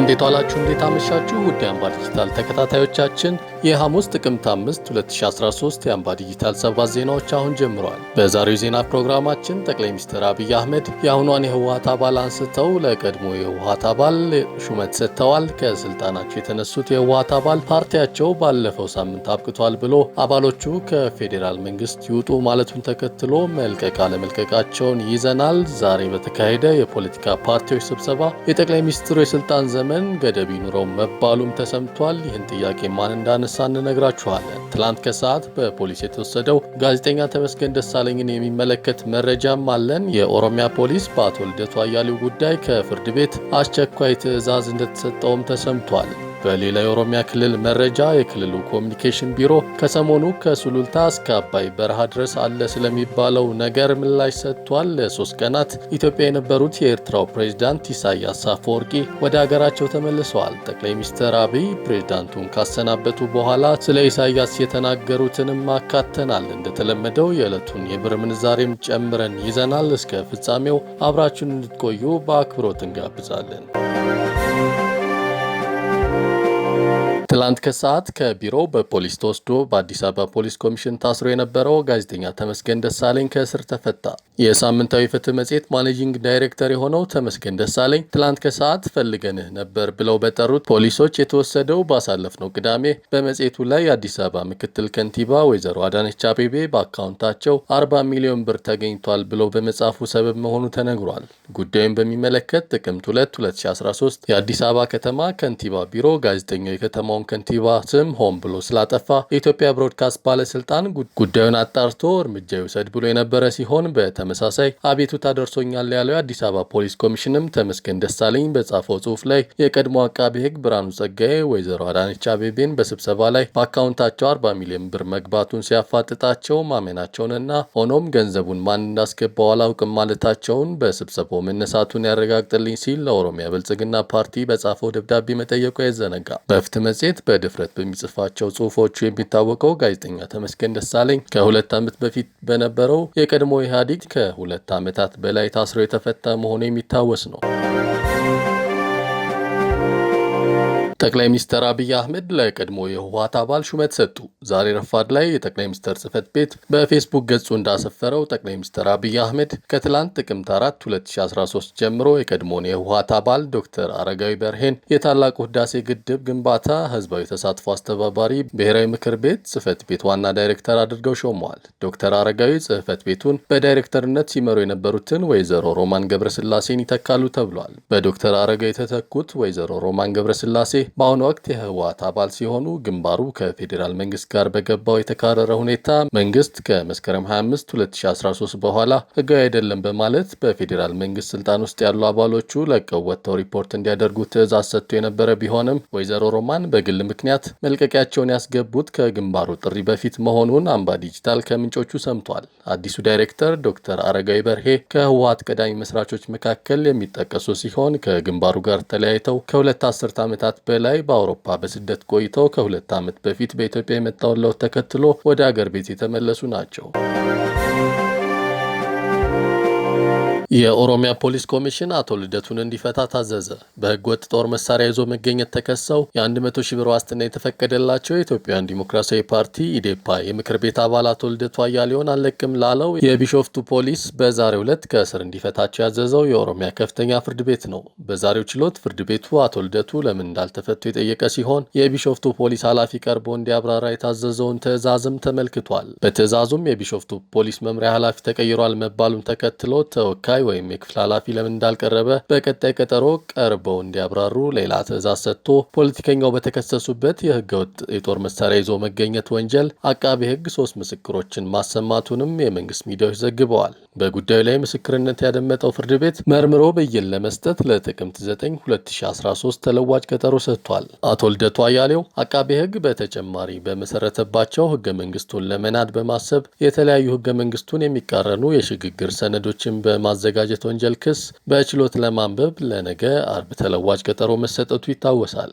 እንዴት ዋላችሁ? እንዴት አመሻችሁ? ውድ የአምባ ዲጂታል ተከታታዮቻችን፣ የሐሙስ ጥቅምት 5 2013 የአምባ ዲጂታል 7 ዜናዎች አሁን ጀምረዋል። በዛሬው ዜና ፕሮግራማችን ጠቅላይ ሚኒስትር አብይ አህመድ የአሁኗን የህወሓት አባል አንስተው ለቀድሞ የህወሓት አባል ሹመት ሰጥተዋል። ከስልጣናቸው የተነሱት የህወሓት አባል ፓርቲያቸው ባለፈው ሳምንት አብቅቷል ብሎ አባሎቹ ከፌዴራል መንግስት ይውጡ ማለቱን ተከትሎ መልቀቅ አለመልቀቃቸውን ይዘናል። ዛሬ በተካሄደ የፖለቲካ ፓርቲዎች ስብሰባ የጠቅላይ ሚኒስትሩ የስልጣን ዘመን ገደብ ይኑረው መባሉም ተሰምቷል። ይህን ጥያቄ ማን እንዳነሳ እንነግራችኋለን። ትላንት ከሰዓት በፖሊስ የተወሰደው ጋዜጠኛ ተመስገን ደሳለኝን የሚመለከት መረጃም አለን። የኦሮሚያ ፖሊስ በአቶ ልደቱ አያሌው ጉዳይ ከፍርድ ቤት አስቸኳይ ትዕዛዝ እንደተሰጠውም ተሰምቷል። በሌላ የኦሮሚያ ክልል መረጃ የክልሉ ኮሚኒኬሽን ቢሮ ከሰሞኑ ከሱሉልታ እስከ አባይ በረሃ ድረስ አለ ስለሚባለው ነገር ምላሽ ሰጥቷል። ለ3 ቀናት ኢትዮጵያ የነበሩት የኤርትራው ፕሬዝዳንት ኢሳያስ አፈወርቂ ወደ ሀገራቸው ተመልሰዋል። ጠቅላይ ሚኒስትር አብይ ፕሬዝዳንቱን ካሰናበቱ በኋላ ስለ ኢሳያስ የተናገሩትንም አካተናል። እንደተለመደው የዕለቱን የብር ምንዛሬም ጨምረን ይዘናል። እስከ ፍጻሜው አብራችሁን እንድትቆዩ በአክብሮት እንጋብዛለን። ትላንት ከሰዓት ከቢሮው በፖሊስ ተወስዶ በአዲስ አበባ ፖሊስ ኮሚሽን ታስሮ የነበረው ጋዜጠኛ ተመስገን ደሳለኝ ከእስር ተፈታ። የሳምንታዊ ፍትህ መጽሔት ማኔጂንግ ዳይሬክተር የሆነው ተመስገን ደሳለኝ ትላንት ከሰዓት ፈልገንህ ነበር ብለው በጠሩት ፖሊሶች የተወሰደው ባሳለፍነው ቅዳሜ በመጽሔቱ ላይ የአዲስ አበባ ምክትል ከንቲባ ወይዘሮ አዳነች አቤቤ በአካውንታቸው 40 ሚሊዮን ብር ተገኝቷል ብለው በመጻፉ ሰበብ መሆኑ ተነግሯል። ጉዳዩን በሚመለከት ጥቅምት 2 2013 የአዲስ አበባ ከተማ ከንቲባ ቢሮ ጋዜጠኛው የከተማውን ከንቲባ ስም ሆን ብሎ ስላጠፋ የኢትዮጵያ ብሮድካስት ባለስልጣን ጉዳዩን አጣርቶ እርምጃ ይውሰድ ብሎ የነበረ ሲሆን፣ በተመሳሳይ አቤቱታ ደርሶኛል ያለው የአዲስ አበባ ፖሊስ ኮሚሽንም ተመስገን ደሳለኝ በጻፈው ጽሁፍ ላይ የቀድሞ አቃቢ ሕግ ብርሃኑ ጸጋዬ ወይዘሮ አዳነች አቤቤን በስብሰባ ላይ በአካውንታቸው 40 ሚሊዮን ብር መግባቱን ሲያፋጥጣቸው ማመናቸውንና ሆኖም ገንዘቡን ማን እንዳስገባው አላውቅም ማለታቸውን በስብሰባው መነሳቱን ያረጋግጥልኝ ሲል ለኦሮሚያ ብልጽግና ፓርቲ በጻፈው ደብዳቤ መጠየቁ አይዘነጋም። በፍትህ መጽሔት በድፍረት በሚጽፋቸው ጽሁፎቹ የሚታወቀው ጋዜጠኛ ተመስገን ደሳለኝ ከ2 ዓመት በፊት በነበረው የቀድሞ ኢህአዴግ ከ2 ዓመታት በላይ ታስሮ የተፈታ መሆኑ የሚታወስ ነው። ጠቅላይ ሚኒስትር አብይ አህመድ ለቀድሞ የህወሓት አባል ሹመት ሰጡ። ዛሬ ረፋድ ላይ የጠቅላይ ሚኒስትር ጽህፈት ቤት በፌስቡክ ገጹ እንዳሰፈረው ጠቅላይ ሚኒስትር አብይ አህመድ ከትላንት ጥቅምት 4 2013 ጀምሮ የቀድሞውን የህወሓት አባል ዶክተር አረጋዊ በርሄን የታላቁ ህዳሴ ግድብ ግንባታ ህዝባዊ ተሳትፎ አስተባባሪ ብሔራዊ ምክር ቤት ጽህፈት ቤት ዋና ዳይሬክተር አድርገው ሾመዋል። ዶክተር አረጋዊ ጽህፈት ቤቱን በዳይሬክተርነት ሲመሩ የነበሩትን ወይዘሮ ሮማን ገብረስላሴን ይተካሉ ተብሏል። በዶክተር አረጋዊ የተተኩት ወይዘሮ ሮማን ገብረስላሴ በአሁኑ ወቅት የህወሓት አባል ሲሆኑ፣ ግንባሩ ከፌዴራል መንግስት ጋር በገባው የተካረረ ሁኔታ መንግስት ከመስከረም 25 2013 በኋላ ህጋዊ አይደለም በማለት በፌዴራል መንግስት ስልጣን ውስጥ ያሉ አባሎቹ ለቀው ወጥተው ሪፖርት እንዲያደርጉ ትዕዛዝ ሰጥቶ የነበረ ቢሆንም፣ ወይዘሮ ሮማን በግል ምክንያት መልቀቂያቸውን ያስገቡት ከግንባሩ ጥሪ በፊት መሆኑን አምባ ዲጂታል ከምንጮቹ ሰምቷል። አዲሱ ዳይሬክተር ዶክተር አረጋዊ በርሄ ከህወሓት ቀዳሚ መስራቾች መካከል የሚጠቀሱ ሲሆን፣ ከግንባሩ ጋር ተለያይተው ከ2 አስርት ዓመታት በላይ በአውሮፓ በስደት ቆይተው ከ2 ዓመት በፊት በኢትዮጵያ የመጣውን ለውጥ ተከትሎ ወደ አገር ቤት የተመለሱ ናቸው። የኦሮሚያ ፖሊስ ኮሚሽን አቶ ልደቱን እንዲፈታ ታዘዘ። በህገ ወጥ ጦር መሳሪያ ይዞ መገኘት ተከሰው የ100 ሺህ ብር ዋስትና የተፈቀደላቸው የኢትዮጵያውያን ዲሞክራሲያዊ ፓርቲ ኢዴፓ የምክር ቤት አባል አቶ ልደቱ አያሌውን አልለቅም ላለው የቢሾፍቱ ፖሊስ በዛሬው ዕለት ከእስር እንዲፈታቸው ያዘዘው የኦሮሚያ ከፍተኛ ፍርድ ቤት ነው። በዛሬው ችሎት ፍርድ ቤቱ አቶ ልደቱ ለምን እንዳልተፈቱ የጠየቀ ሲሆን፣ የቢሾፍቱ ፖሊስ ኃላፊ ቀርቦ እንዲያብራራ የታዘዘውን ትዕዛዝም ተመልክቷል። በትዕዛዙም የቢሾፍቱ ፖሊስ መምሪያ ኃላፊ ተቀይሯል መባሉን ተከትሎ ተወካይ ወይም የክፍል ኃላፊ ለምን እንዳልቀረበ በቀጣይ ቀጠሮ ቀርበው እንዲያብራሩ ሌላ ትዕዛዝ ሰጥቶ፣ ፖለቲከኛው በተከሰሱበት የህገወጥ የጦር መሳሪያ ይዞ መገኘት ወንጀል አቃቤ ሕግ 3 ምስክሮችን ማሰማቱንም የመንግስት ሚዲያዎች ዘግበዋል። በጉዳዩ ላይ ምስክርነት ያደመጠው ፍርድ ቤት መርምሮ ብይን ለመስጠት ለጥቅምት 9 2013 ተለዋጭ ቀጠሮ ሰጥቷል። አቶ ልደቱ አያሌው አቃቤ ሕግ በተጨማሪ በመሰረተባቸው ህገ መንግስቱን ለመናድ በማሰብ የተለያዩ ህገ መንግስቱን የሚቃረኑ የሽግግር ሰነዶችን በማዘጋጀት ወንጀል ክስ በችሎት ለማንበብ ለነገ አርብ ተለዋጭ ቀጠሮ መሰጠቱ ይታወሳል።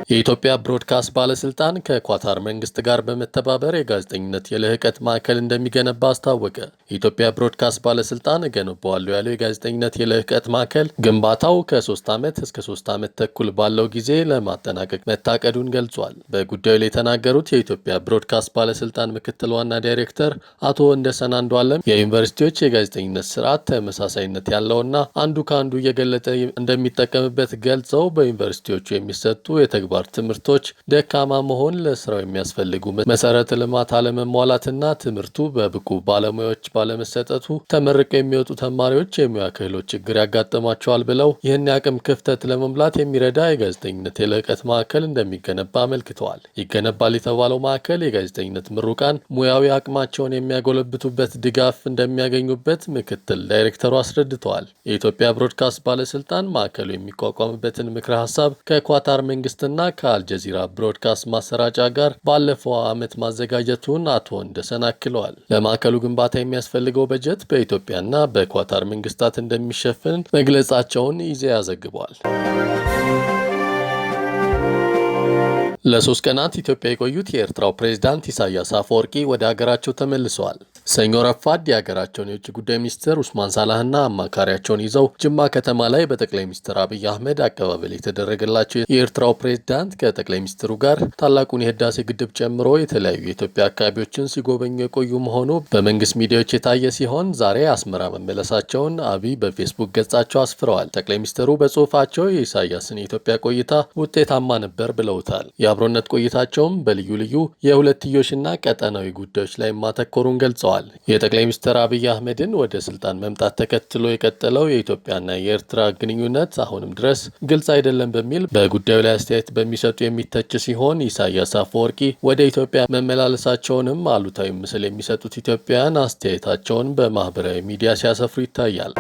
የኢትዮጵያ ብሮድካስት ባለስልጣን ከኳታር መንግስት ጋር በመተባበር የጋዜጠኝነት የልህቀት ማዕከል እንደሚገነባ አስታወቀ። የኢትዮጵያ ብሮድካስት ባለስልጣን እገነባዋለሁ ያለው የጋዜጠኝነት የልህቀት ማዕከል ግንባታው ከ3 ዓመት እስከ 3 ዓመት ተኩል ባለው ጊዜ ለማጠናቀቅ መታቀዱን ገልጿል። በጉዳዩ ላይ የተናገሩት የኢትዮጵያ ብሮድካስት ባለስልጣን ምክትል ዋና ዳይሬክተር አቶ ወንደሰን አንዱዓለም የዩኒቨርሲቲዎች የጋዜጠኝነት ስርዓት ተመሳሳይነት ያለውና አንዱ ከአንዱ እየገለጠ እንደሚጠቀምበት ገልጸው በዩኒቨርሲቲዎቹ የሚሰጡ የተግባር ትምህርቶች ደካማ መሆን፣ ለስራው የሚያስፈልጉ መሰረተ ልማት አለመሟላትና ትምህርቱ በብቁ ባለሙያዎች ባለመሰጠቱ ተመርቀው የሚወጡ ተማሪዎች የሙያ ክህሎት ችግር ያጋጥማቸዋል ብለው ይህን የአቅም ክፍተት ለመሙላት የሚረዳ የጋዜጠኝነት የልህቀት ማዕከል እንደሚገነባ አመልክተዋል። ይገነባል የተባለው ማዕከል የጋዜጠኝነት ምሩቃን ሙያዊ አቅማቸውን የሚያጎለብቱበት ድጋፍ እንደሚያገኙበት ምክትል ዳይሬክተሩ አስረድተዋል። የኢትዮጵያ ብሮድካስት ባለስልጣን ማዕከሉ የሚቋቋምበትን ምክረ ሀሳብ ከኳታር መንግስትና ከአልጀዚራ ብሮድካስት ማሰራጫ ጋር ባለፈው ዓመት ማዘጋጀቱን አቶ ወንደሰን አክለዋል። ለማዕከሉ ግንባታ የሚያስፈልገው በጀት በኢትዮጵያና በኳታር መንግስታት እንደሚሸፍን መግለጻቸውን ኢዜአ ዘግቧል። ለ3 ቀናት ኢትዮጵያ የቆዩት የኤርትራው ፕሬዝዳንት ኢሳያስ አፈወርቂ ወደ ሀገራቸው ተመልሰዋል። ሰኞ ረፋድ የሀገራቸውን የውጭ ጉዳይ ሚኒስትር ኡስማን ሳላህና አማካሪያቸውን ይዘው ጅማ ከተማ ላይ በጠቅላይ ሚኒስትር አብይ አህመድ አቀባበል የተደረገላቸው የኤርትራው ፕሬዝዳንት ከጠቅላይ ሚኒስትሩ ጋር ታላቁን የህዳሴ ግድብ ጨምሮ የተለያዩ የኢትዮጵያ አካባቢዎችን ሲጎበኙ የቆዩ መሆኑ በመንግስት ሚዲያዎች የታየ ሲሆን ዛሬ አስመራ መመለሳቸውን አብይ በፌስቡክ ገጻቸው አስፍረዋል። ጠቅላይ ሚኒስትሩ በጽሁፋቸው የኢሳያስን የኢትዮጵያ ቆይታ ውጤታማ ነበር ብለውታል። የአብሮነት ቆይታቸውም በልዩ ልዩ የሁለትዮሽና ቀጠናዊ ጉዳዮች ላይ ማተኮሩን ገልጸዋል። የጠቅላይ ሚኒስትር አብይ አህመድን ወደ ስልጣን መምጣት ተከትሎ የቀጠለው የኢትዮጵያና የኤርትራ ግንኙነት አሁንም ድረስ ግልጽ አይደለም በሚል በጉዳዩ ላይ አስተያየት በሚሰጡ የሚተች ሲሆን ኢሳያስ አፈወርቂ ወደ ኢትዮጵያ መመላለሳቸውንም አሉታዊ ምስል የሚሰጡት ኢትዮጵያውያን አስተያየታቸውን በማህበራዊ ሚዲያ ሲያሰፍሩ ይታያል።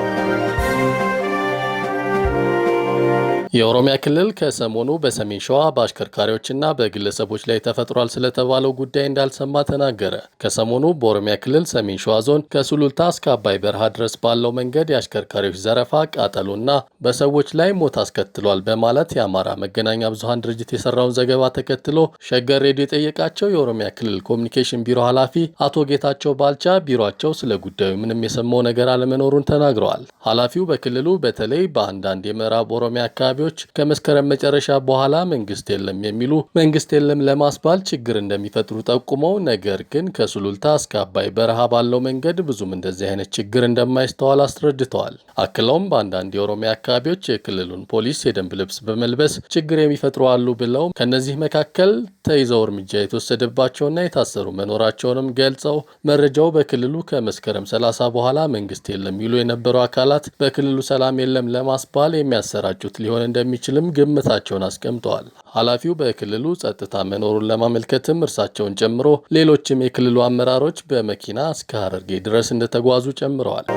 የኦሮሚያ ክልል ከሰሞኑ በሰሜን ሸዋ በአሽከርካሪዎችና በግለሰቦች ላይ ተፈጥሯል ስለተባለው ጉዳይ እንዳልሰማ ተናገረ። ከሰሞኑ በኦሮሚያ ክልል ሰሜን ሸዋ ዞን ከሱሉልታ እስከ አባይ በረሃ ድረስ ባለው መንገድ የአሽከርካሪዎች ዘረፋ፣ ቃጠሎና በሰዎች ላይ ሞት አስከትሏል በማለት የአማራ መገናኛ ብዙኃን ድርጅት የሰራውን ዘገባ ተከትሎ ሸገር ሬዲዮ የጠየቃቸው የኦሮሚያ ክልል ኮሚኒኬሽን ቢሮ ኃላፊ አቶ ጌታቸው ባልቻ ቢሮአቸው ስለ ጉዳዩ ምንም የሰማው ነገር አለመኖሩን ተናግረዋል። ኃላፊው በክልሉ በተለይ በአንዳንድ የምዕራብ ኦሮሚያ አካባቢ ከመስከረም መጨረሻ በኋላ መንግስት የለም የሚሉ መንግስት የለም ለማስባል ችግር እንደሚፈጥሩ ጠቁመው ነገር ግን ከሱሉልታ እስከ አባይ በረሃ ባለው መንገድ ብዙም እንደዚህ አይነት ችግር እንደማይስተዋል አስረድተዋል። አክለውም በአንዳንድ የኦሮሚያ አካባቢዎች የክልሉን ፖሊስ የደንብ ልብስ በመልበስ ችግር የሚፈጥሩ አሉ ብለው ከነዚህ መካከል ተይዘው እርምጃ የተወሰደባቸውና የታሰሩ መኖራቸውንም ገልጸው መረጃው በክልሉ ከመስከረም 30 በኋላ መንግስት የለም ይሉ የነበሩ አካላት በክልሉ ሰላም የለም ለማስባል የሚያሰራጩት ሊሆን እንደሚችልም ግምታቸውን አስቀምጠዋል። ኃላፊው በክልሉ ጸጥታ መኖሩን ለማመልከትም እርሳቸውን ጨምሮ ሌሎችም የክልሉ አመራሮች በመኪና እስከ ሐረርጌ ድረስ እንደተጓዙ ጨምረዋል።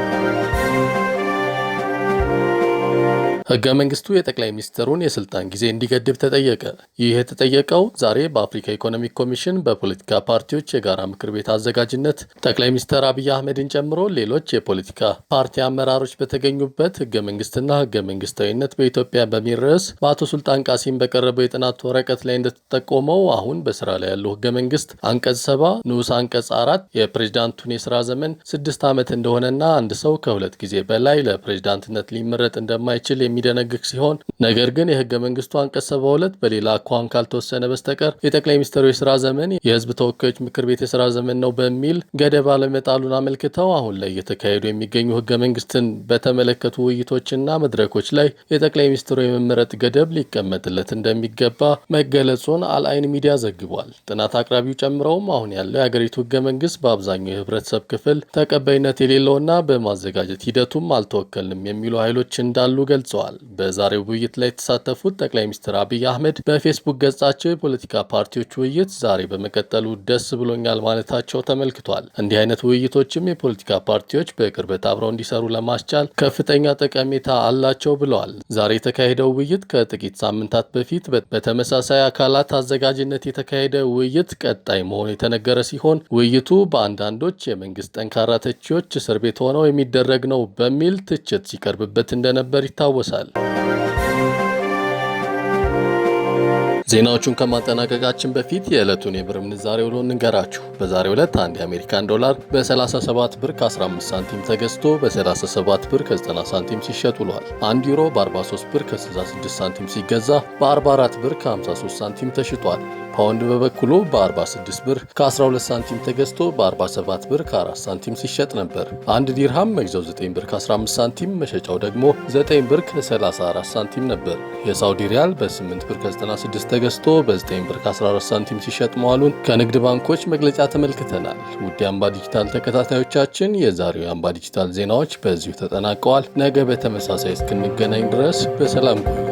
ህገ መንግስቱ የጠቅላይ ሚኒስትሩን የስልጣን ጊዜ እንዲገድብ ተጠየቀ። ይህ የተጠየቀው ዛሬ በአፍሪካ ኢኮኖሚክ ኮሚሽን በፖለቲካ ፓርቲዎች የጋራ ምክር ቤት አዘጋጅነት ጠቅላይ ሚኒስትር አብይ አህመድን ጨምሮ ሌሎች የፖለቲካ ፓርቲ አመራሮች በተገኙበት ህገ መንግስትና ህገ መንግስታዊነት በኢትዮጵያ በሚል ርዕስ በአቶ ሱልጣን ቃሲም በቀረበው የጥናት ወረቀት ላይ እንደተጠቆመው አሁን በስራ ላይ ያለው ህገ መንግስት አንቀጽ 7 ንዑስ አንቀጽ 4 የፕሬዝዳንቱን የስራ ዘመን 6 ዓመት እንደሆነና አንድ ሰው ከ2 ጊዜ በላይ ለፕሬዝዳንትነት ሊመረጥ እንደማይችል የሚደነግግ ሲሆን ነገር ግን የህገ መንግስቱ አንቀጽ 72 በሌላ አኳኋን ካልተወሰነ በስተቀር የጠቅላይ ሚኒስትሩ የስራ ዘመን የህዝብ ተወካዮች ምክር ቤት የስራ ዘመን ነው በሚል ገደብ አለመጣሉን አመልክተው አሁን ላይ እየተካሄዱ የሚገኙ ህገ መንግስትን በተመለከቱ ውይይቶችና መድረኮች ላይ የጠቅላይ ሚኒስትሩ የመመረጥ ገደብ ሊቀመጥለት እንደሚገባ መገለጹን አልአይን ሚዲያ ዘግቧል። ጥናት አቅራቢው ጨምረውም አሁን ያለው የሀገሪቱ ህገ መንግስት በአብዛኛው የህብረተሰብ ክፍል ተቀባይነት የሌለውና በማዘጋጀት ሂደቱም አልተወከልንም የሚሉ ኃይሎች እንዳሉ ገልጸዋል። በዛሬው ውይይት ላይ የተሳተፉት ጠቅላይ ሚኒስትር አብይ አህመድ በፌስቡክ ገጻቸው የፖለቲካ ፓርቲዎች ውይይት ዛሬ በመቀጠሉ ደስ ብሎኛል ማለታቸው ተመልክቷል። እንዲህ አይነት ውይይቶችም የፖለቲካ ፓርቲዎች በቅርበት አብረው እንዲሰሩ ለማስቻል ከፍተኛ ጠቀሜታ አላቸው ብለዋል። ዛሬ የተካሄደው ውይይት ከጥቂት ሳምንታት በፊት በተመሳሳይ አካላት አዘጋጅነት የተካሄደ ውይይት ቀጣይ መሆኑ የተነገረ ሲሆን ውይይቱ በአንዳንዶች የመንግስት ጠንካራ ተቺዎች እስር ቤት ሆነው የሚደረግ ነው በሚል ትችት ሲቀርብበት እንደነበር ይታወሳል። ዜናዎቹን ከማጠናቀቃችን በፊት የዕለቱን የብር ምንዛሬ ውሎ እንንገራችሁ። በዛሬው ዕለት አንድ የአሜሪካን ዶላር በ37 ብር ከ15 ሳንቲም ተገዝቶ በ37 ብር ከ90 ሳንቲም ሲሸጥ ውሏል። አንድ ዩሮ በ43 ብር ከ66 ሳንቲም ሲገዛ በ44 ብር ከ53 ሳንቲም ተሽጧል። ፓውንድ በበኩሉ በ46 ብር ከ12 ሳንቲም ተገዝቶ በ47 ብር ከ4 ሳንቲም ሲሸጥ ነበር። አንድ ዲርሃም መግዣው 9 ብር ከ15 ሳንቲም መሸጫው ደግሞ 9 ብር ከ34 ሳንቲም ነበር። የሳውዲ ሪያል በ8 ብር ከ96 ተገዝቶ በ9 ብር ከ14 ሳንቲም ሲሸጥ መዋሉን ከንግድ ባንኮች መግለጫ ተመልክተናል። ውድ የአምባ ዲጂታል ተከታታዮቻችን፣ የዛሬው የአምባ ዲጂታል ዜናዎች በዚሁ ተጠናቀዋል። ነገ በተመሳሳይ እስክንገናኝ ድረስ በሰላም ቆዩ።